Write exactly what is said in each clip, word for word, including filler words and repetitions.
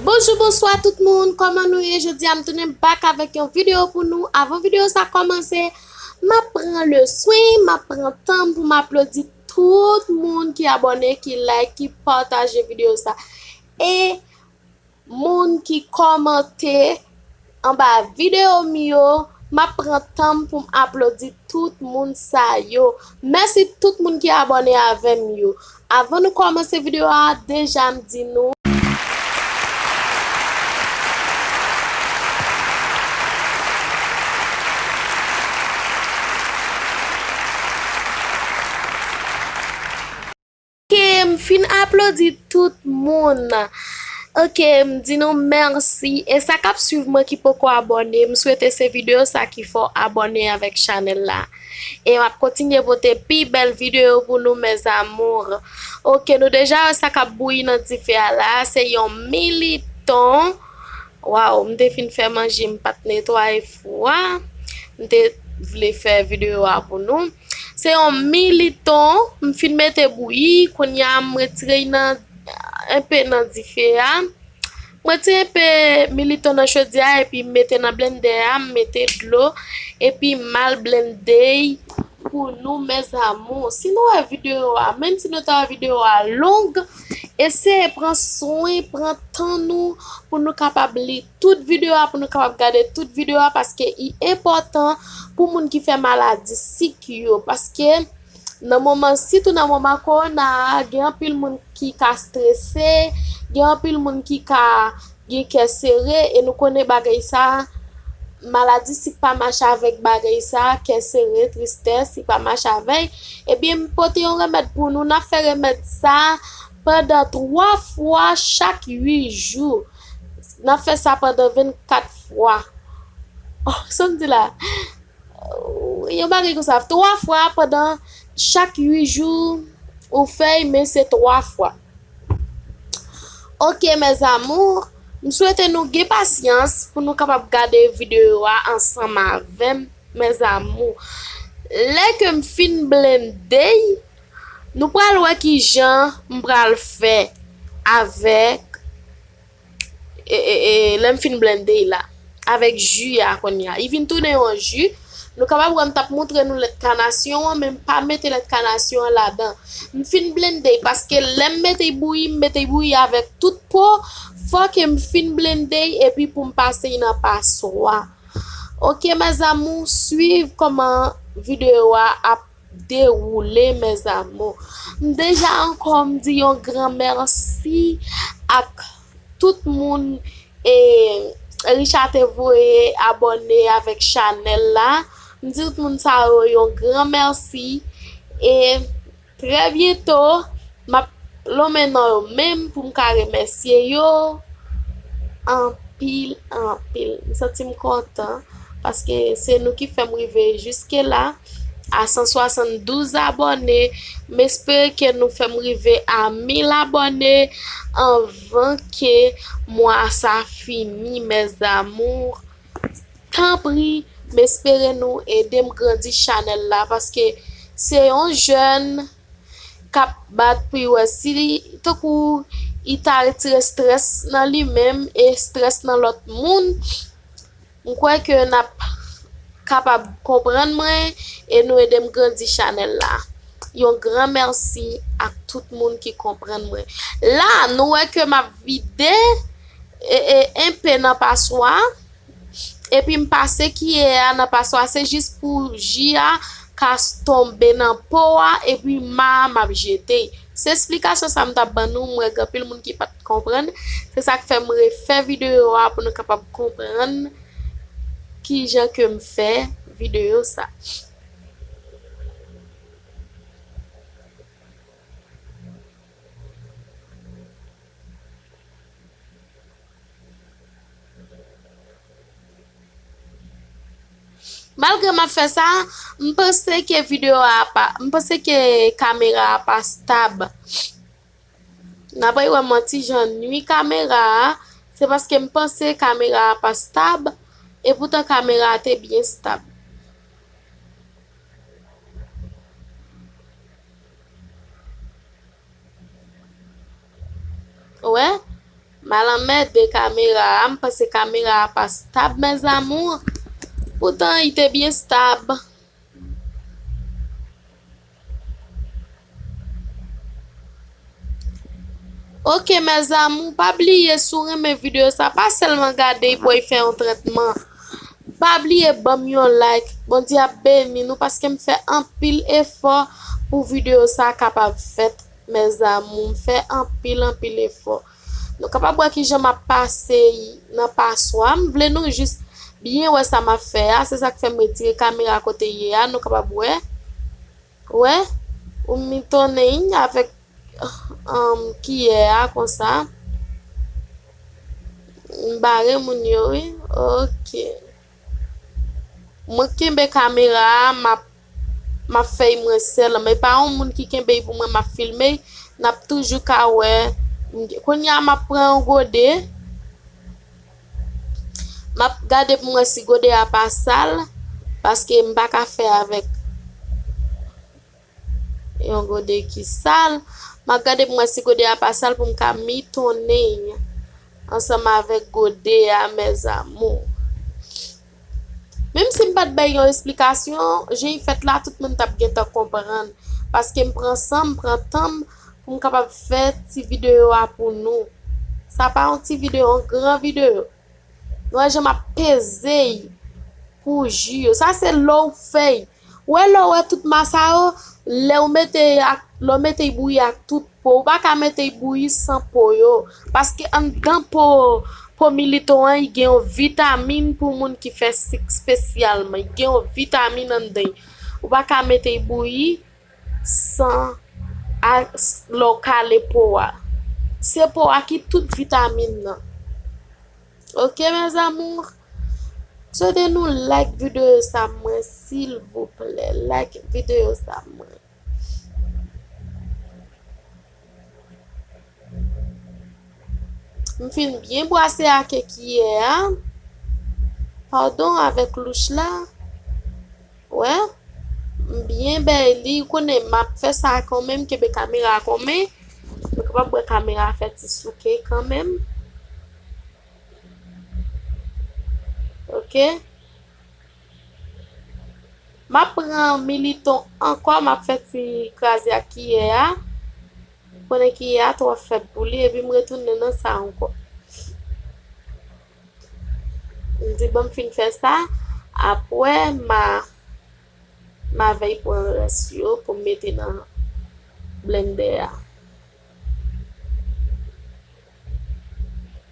Bonjou, bonswa tout moun, kòman nou ye? Jodi a m tounen back avèk yon videyo pou nou. Avan videyo sa kòmanse, m ap pran le swen, m ap pran tan m pou m aplodi tout moun ki abòne, ki like, ki pataje videyo sa. E moun ki kòmante anba videyo m yo, m ap pran tan m pou m aplodi tout moun sa yo. Mèsi tout moun ki abòne avè m yo. Avan nou kòmanse videyo a, deja m di nou. Ok, m fin aplodi tout moun. Ok, m di nou mèsi. E sa k ap swiv mwen ki poko abòne, m swete se videyo sa ki fè w abòne avèk chanèl la. E m ap kontinye pote pi bèl videyo pou nou, mes amours. Ok, nou deja wè sa k ap bouyi nan dife a la. Se yon militon. Waw, m te fin fè manje, m pa t netwaye fou a. M te vle fè videyo a pou nou. Se yon militon, m fin mete bouyi, kounye a m retire l nan, enpe nan dife a. M retire enpe militon nan chodyè a, epi m mete nan blendè a, m mete dlo, epi m al blende l pou nou, mes amours. Si nou wè videyo a, menm si nou ta wè videyo a long, eseye pran swen, pran tan nou pou nou kapab li tout videyo a, pou nou kapab gade tout videyo a, paske li enpòtan pou moun ki fè maladi sik yo. Paske nan moman, sitou nan moman kowona a, gen anpil moun ki ka strese, gen anpil moun ki ka gen kè sere, e nou konnen bagay sa, maladi sik pa mache avèk bagay sa, kè sere, tristès, li pa mache avè l. Ebyen, m pote yon remèd pou nou, n ap fè remèd sa pandan twa fwa chak uit jou. N ap fè sa pandan vennkat fwa. Oh, sa m di la? Yon bagay konsa, twa fwa pandan chak uit jou ou fè l, men se twa fwa. Ok, mes amours, m swete nou gen pasyans pou nou kapab gade videyo a ansanm avè m, mes amours. Lè ke m fin blende l, nou pral wè kijan m pral fè avèk e, e, e, lè m fin blende l la, avèk ji a kounye a. Li vin tounen yon ji. Nou kapab wè m t ap montre nou lèt kanasyon an, men m pa mete lèt kanasyon an ladan. M fin blende l, paske lè m mete l bouyi, m mete l bouyi avèk tout po. Fò ke m fin blende l, epi pou m pase l nan paswa. Ok, mes amours, swiv kòman videyo a ap dewoule, mes amours. M deja ankò, m di yon gran mèsi ak tout moun, e, Richard te voye abòne avèk chanèl la. M di tout moun sa yo yon gran mèsi. E trè byento, m ap lonmen non yo menm pou m ka remèsye yo anpil, anpil. M santi m kontan paske se nou ki fè m rive jiske la, a san swasanndouz abòne. M espere ke nou fè m rive a mil abòne anvan ke mwa sa fini, mes amours. Tanpri, m espere nou ede m grandi chanèl la, paske se yon jèn k ap bat pou l wè si li, tankou li ta retire strès nan li menm e strès nan lòt moun. M kwè ke n ap kapab konprann mwen e nou ede m grandi chanèl la. Yon gran mèsi ak tout moun ki konprann mwen. La, nou wè ke m ap vide e, e, enpe nan paswa. Epi m pase kiyè a nan paswa, se jis pou ji a ka tonbe nan po a, epi ma a m ap jete. Se esplikasyon sa m t ap ban nou, m wè gen anpil moun ki pa t konprann. Se sa k fè m refè videyo a pou nou kapab konprann kijan ke m fè videyo sa. Malgre m ap fè sa, m panse ke videyo a pa, m panse ke kamera a pa stab. N ap wè m yon ti jan nwi kamera a, se paske m panse kamera a pa stab, e poutan kamera a te byen stab. Ou wè? M al anmède kamera a, m panse kamera a pa stab, mes amours. Poutan, li te byen stab. Ok, mes amours, pa bliye si w renmen videyo sa, pa sèlman gade l pou l fè yon trètman. Pa bliye ban m yon like. Bondye ap beni nou paske m fè anpil efò pou videyo sa kapab fèt, mes amours. M fè anpil, anpil efò. Nou kapab wè kijan m ap pase nan paswa. M vle nou jis byen wè sa m ap fè a. Se sa k fè m retire kamera kote l ye a. Nou kapab wè. Wè, ou mitonnen avèk, um, kiyè a konsa. M bare moun yo, wi. Ok. Mwen kenbe kamera a, m ap, m ap fè l mwen sèl. Men pa yon moun ki kenbe l pou mwen, m ap filme l. N ap toujou ka wè. Kounye a, m ap pran yon gode. M ap gade pou mwen si gode a pa sal, paske m pa ka fè avèk yon gode ki sal. M ap gade pou mwen si gode a pa sal pou m ka mitonnen ansanm avèk gode a, mes amours. Menm si m pa t bay yon esplikasyon, jan l fèt la, tout moun t ap gentan konprann. Paske m pran san m, pran tan m pou m kapab fè ti videyo a pou nou. Sa pa yon ti videyo, yon gran videyo. Nou wè jan m ap peze l pou ji yo. Sa se lè w fè l. Ou wè lè w wè tout ma sa yo, lè w mete ak, lè w mete l bouyi ak tout po, ou pa ka mete l bouyi san po yo. Paske anndan po, po militon an, li gen yon vitamin pou moun ki fè sik espesyalman. Li gen yon vitamin anndan l. Ou pa ka mete l bouyi san a, lè w kale po a. Se po a ki tout vitamin nan. Ok, mes amours? Swete nou like videyo sa mwen, silvouplè. Like videyo sa mwen. M fin byen bwase ak kiyè a. Padon avèk louch la. Wè. M byen bèy li. Ou konnen m ap fè sa kanmenm, kenbe kamera a kanmenm. Mwen kapab wè kamera a fè ti souke kanmenm. Ok. M ap pran militon ankò, m ap fè ti kraze ak kiyè a. Konnen kiyè a twò fèb pou li, epi m retounen nan sa ankò. M di, ban m fin fè sa, apre, m a, m a vèy pran rès yo pou m mete nan blendè a.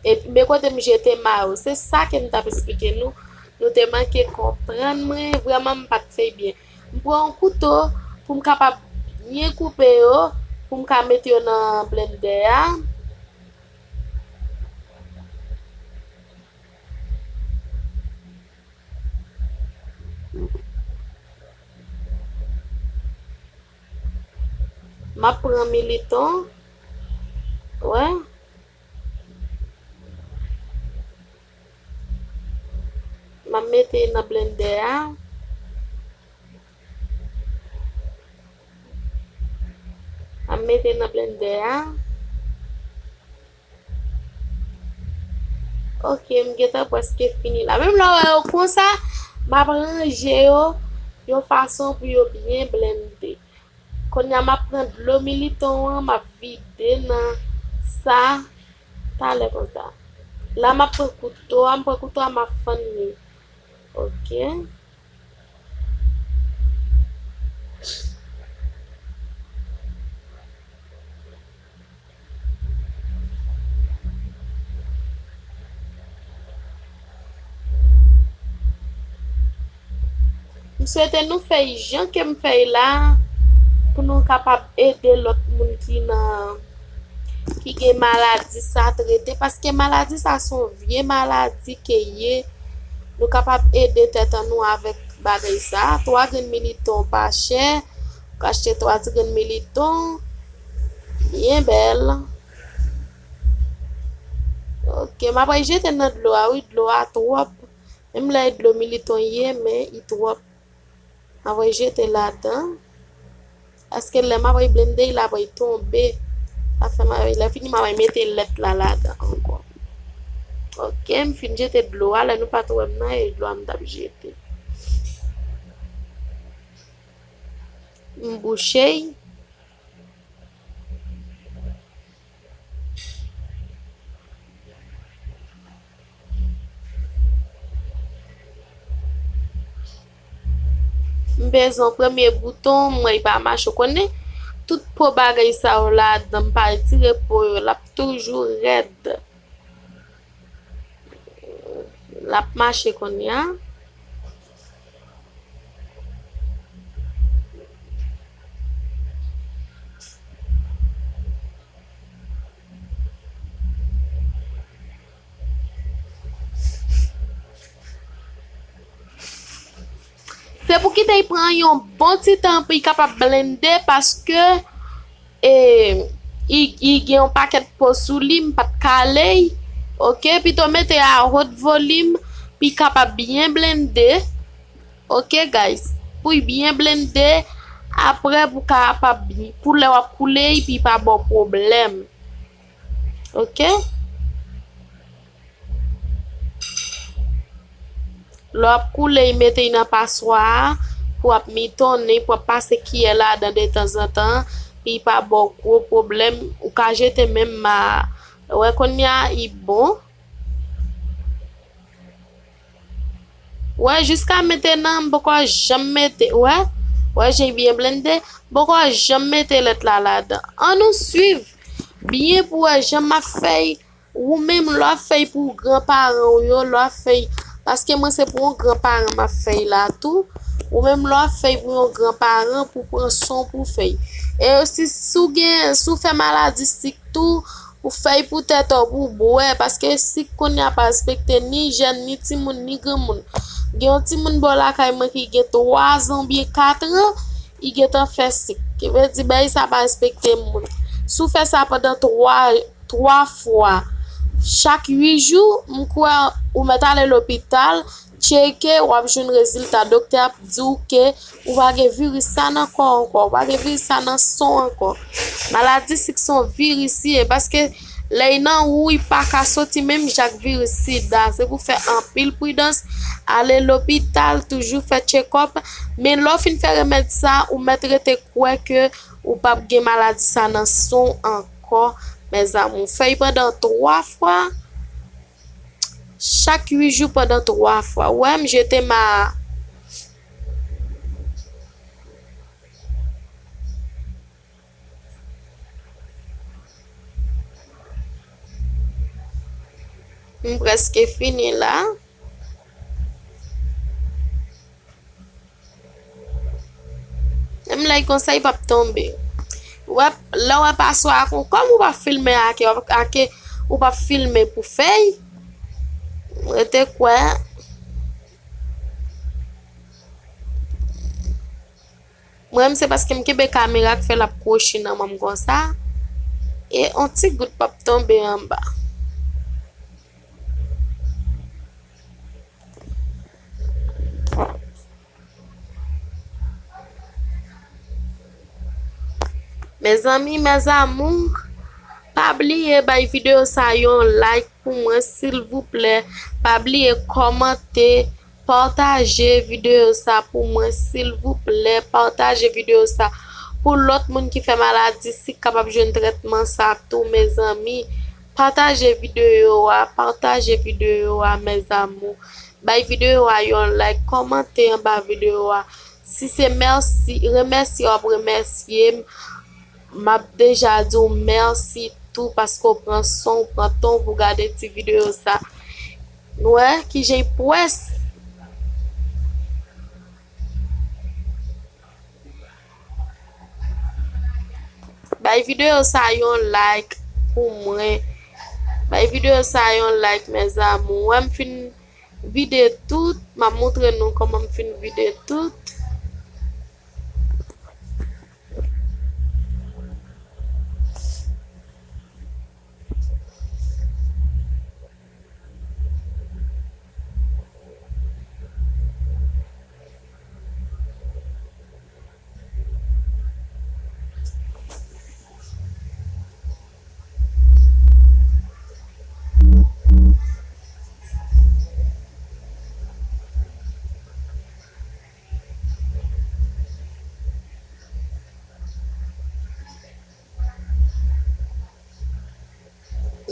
Epi, men kote m jete ma yo. Se sa ke m t ap esplike nou. Nou te manke konprann mwen. Vrèman, m pa t fè byen. M pran yon kouto pou m kapab byen koupe yo, pou m ka mete yo nan blendè a. M ap pran militon. Wè. M ap mete nan blendè a. M ap mete nan blendè a. Ok, m gentan prèske fini la. Menm lè w wè yo konsa, m ap ranje yo yon fason pou yo byen blende. Kounye a, m ap pran dlo militon an, m ap vide nan sa talè konsa. La, m ap pran kouto a, m pran kouto a, m ap fann li. Ok. M swete nou fè l jan ke m fè l la, pou nou kapab ede lòt moun ki nan, ki gen maladi sa trete, paske maladi sa se yon vye maladi ke ye. Nou kapab ede tèt an nou avèk bagay sa. Twa grenn militon pa chè. Ou ka achte twa ti grenn militon. Byen bèl. Ok, m ap al jete nan dlo a, wi, dlo a twòp. Menm lè e dlo militon ye, men li twòp. M ap al jete ladan. Paske lè m ap al blende, l ap al tonbe. Sa fè m ap, lè fini, m ap al mete lèt la ladan ankò. Ok, m fin jete dlo a, lè nou pa t wè m nan, e dlo a m t ap jete. M bouche y. M peze yon premye bouton, m wè li pa mache. Ou konnen, tout po bagay sa yo ladan, m pa retire po yo, l ap toujou rèd. L ap mache kounye a. Se pou kite l pran yon bon ti tan pou l kapab blende, paske e, li, li gen yon pakèt po sou li, m p ap kale l. Ok, pito mete a wot volim, pou l kapab byen blende. Ok, guys, pou l byen blende, apre pou kapab, pou lè w ap koule l, pou l pa ba w pwoblèm. Ok? Lè w ap koule l, mete l nan paswa a, pou w ap mitonnen, pou w ap pase kiyè ladan detanzantan, pou l pa ba w gwo pwoblèm. Ou ka jete menm ma, wè kounye a, li bon. Wè, jiska mentnan, m poko janm mete, wè, wè, jan l byen blende, m poko janm mete lèt la ladan. Ann nou swiv byen pou wè jan m ap fè l. Ou menm, lè w ap fè l pou granparan w yo, lè w ap fè l, paske mwen se pou yon granparan m ap fè l la tou. Ou menm, lè w ap fè l pou yon granparan, pou pran swen w, pou fè l. E si, si w gen, si w fè maladi sik tou, ou fè l pou tèt ou, pou w bwè, paske sik kounye a pa respekte ni jèn, ni timoun, ni granmoun. Gen yon timoun bò lakay mwen ki gen twa zan oubyen kat an, li gentan fè sik. Ki vle di, bagay sa pa respekte moun. Si w fè sa pandan twa twa fwa chak uit jou, m kwè ou mèt ale lopital, tcheke, w ap jwenn rezilta. Doktè ap di w ke ou pa gen viris sa nan kò w ankò, ou pa gen viris sa nan san w ankò. Maladi sik se yon viris li ye, paske lè l nan ou, li pa ka soti menm jan ak viris sida. Se pou fè anpil pridans, ale lopital, toujou fè tchekòp. Men lè w fin fè remèd sa, ou mèt rete kwè ke ou p ap gen maladi sa nan san w ankò, mes amours. Fè l pandan twa fwa, chak uit jou pandan twa fwa. Ou wè, m jete ma a. M prèske fini la. Menm lè l konsa, li p ap tonbe. Ou wè, lè w wè paswa a kon, kòm ou p ap filme ake, ake, ou p ap filme pou fèy. Rete kwè. Mwen menm, se paske m kenbe kamera k fè l ap kwochi nan men m konsa. E on ti gout p ap tonbe anba. Mezanmi, mes amours, pa bliye bay videyo sa yon like pou mwen, silvouplè. Pa bliye kòmante, pataje videyo sa pou mwen, silvouplè. Pataje videyo sa pou lòt moun ki fè maladi sik kapab jwenn trètman sa tou, mezanmi. Pataje videyo a, pataje videyo a, mes amours. Bay videyo a yon like, kòmante anba videyo a. Si se mèsi, remèsye w ap remèsye m, m ap deja di w mèsi tou paske w pran san w, pran tan w pou gade ti videyo sa. Nou wè kijan l pwès. Bay videyo sa yon like pou mwen. Bay videyo sa yon like, mes amours. Wè m fin vide tout, m ap montre nou kòman m fin vide tout.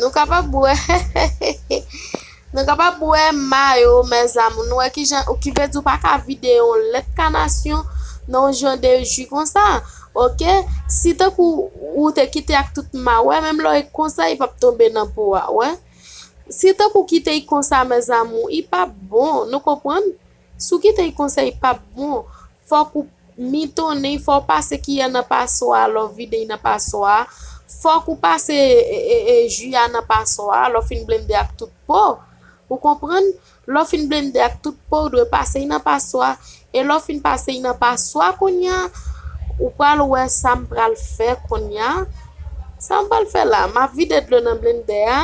Nou kapab wè, nou kapab wè mayo, mes amours. Nou wè ki jan, ki vle di w pa ka vide yon lèt kanasyon nan yon jan de ji konsa. Oke? Si tankou ou te kite ak tout ma, wè, menm lè w konsa, li p ap tonbe nan po a, wè. Si tankou kite l konsa, mes amours, li p ap bon, nou konprann? Si w kite l konsa, li p ap bon. Fòk ou mitonnen, fò w pase kiyè nan paswa a, lè w vide l nan paswa a. Fòk ou pase, e, e, e, ji a nan paswa a, lè w fin blende ak tout po. Ou konprann? Lè w fin blende ak tout po, ou dwe pase l nan paswa. E lè w fin pase l nan paswa, kounye a, ou pral wè sa m pral fè kounye a. Sa m pral fè la, m ap vide dlo nan blendè a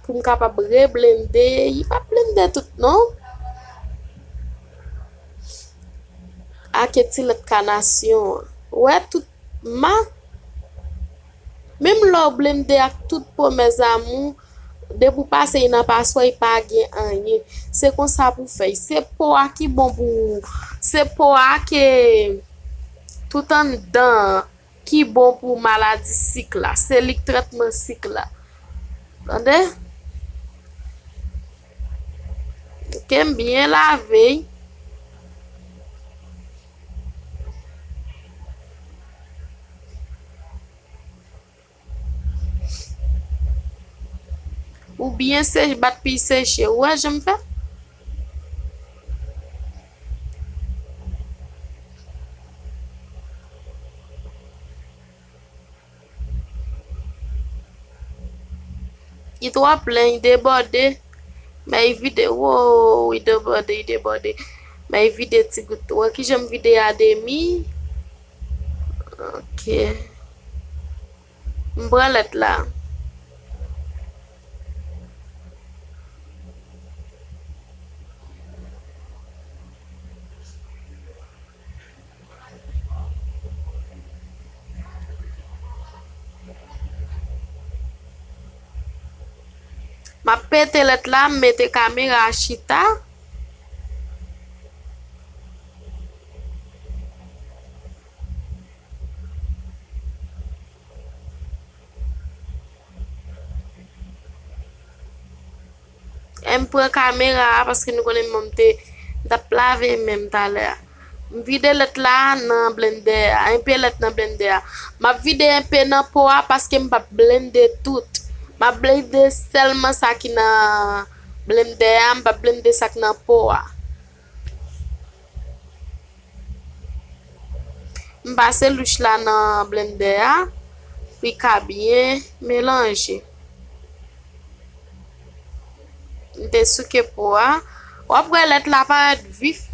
pou m kapab reblende. Li p ap blende tout, non. Ake ti lèt kanasyon an. Wè tout ma. Menm lè w blende ak tout po, mes amours, depi w pase l nan paswa, li pa gen anyen. Se konsa pou fè l. Se po a ki bon pou ou. Se po a ke tout anndan an ki bon pou maladi sik la. Se li k tretman sik la. Tande? Oke, m byen lave l. Ou byen seche, bat pou l seche. Ou wè jan m fè? Li twò plen, li debòde. Men li vide, wo, li debòde, li debòde. Men li vide ti gout. Wè kijan m vide a demi. Oke. M pran lèt la. M ap pete lèt la, m mete kamera a chita. E m pran kamera a paske nou konnen m te, m t ap lave men m talè a. M vide lèt la nan blendè a, enpe lèt nan blendè a. M ap vide enpe nan po a paske m p ap blende tout. M ap blende sèlman sa ki nan blendè a, m p ap blende sa k nan po a. M pase louch la nan blendè a pou l ka byen melanje. M te souke po a. W ap wè lèt la parèt vif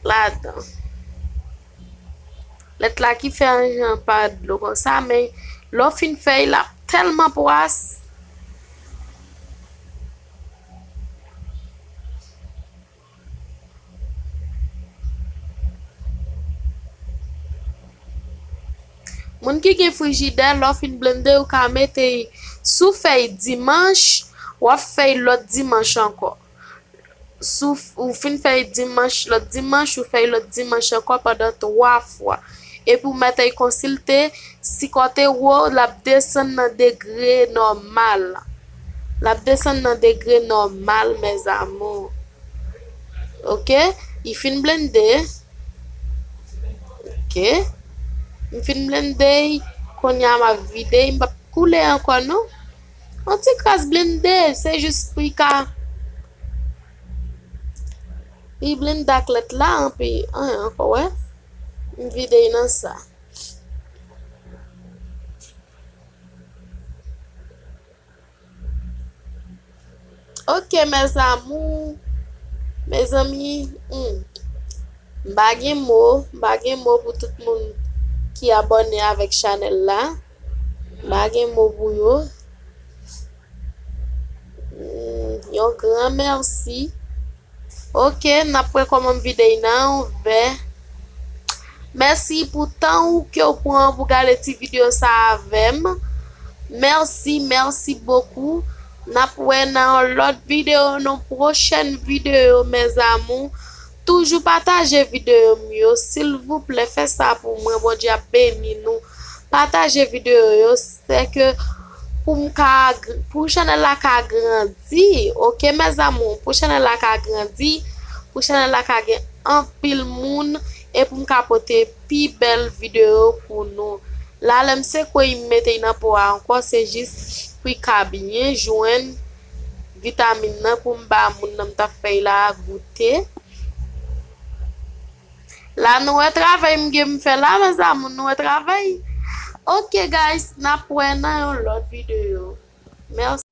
ladan. Lèt la ki fè yon jan parèt dlo konsa, men lè w fin fè l, l ap tèlman pwas. Moun ki gen frijidè, lè w fin blende, ou ka mete l, si w fè l dimanch, w ap fè l lòt dimanch ankò. Si w, ou fin fè l dimanch, lòt dimanch, ou fè l lòt dimanch ankò pandan twa fwa. Epi w mèt al konsilte, si kò w te wo, l ap desann nan degre nòmal. L ap desann nan degre nòmal, mes amours. Oke? Li fin blende. Oke. M fin blende l. Kounye a m ap vide l. M p ap koule ankò, non. Yon ti kras blende. Se jis pou l ka, pou l blende ak lèt la, anpi anyen ankò, wè. M vide l nan sa. Ok, mes amours, mezanmi, hmm. M pa gen mo, m pa gen mo pou tout moun ki abòne avèk chanèl la. M pa gen mo pou yo. Hmm, yon gran mèsi. Ok, n ap wè kòman m vide l nan yon vè. Mèsi pou tan ou ke w pran pou gade ti videyo sa avè m. Mèsi, mèsi bokou. N ap wè nan yon lòt videyo, nan yon pwochèn videyo, mes amours. Toujou pataje videyo m yo, silvouplè, fè sa pou mwen. Bondye ap beni nou. Pataje videyo yo, sèke pou m ka gr- pou chanèl la ka grandi, oke, mes amours, pou chanèl la ka grandi, pou chanèl la ka gen anpil moun, e pou m ka pote pi bèl videyo pou nou. La, lè m sekwe, m mete nan po a ankò, se jis pou l ka byen jwenn vitamin nan pou m ba moun nan m t ap fè la goute. La, nou wè travay m gen m fè la, mes amours, nou wè travay. Oke, guys, n ap wè nan yon lòt videyo. Mèsi.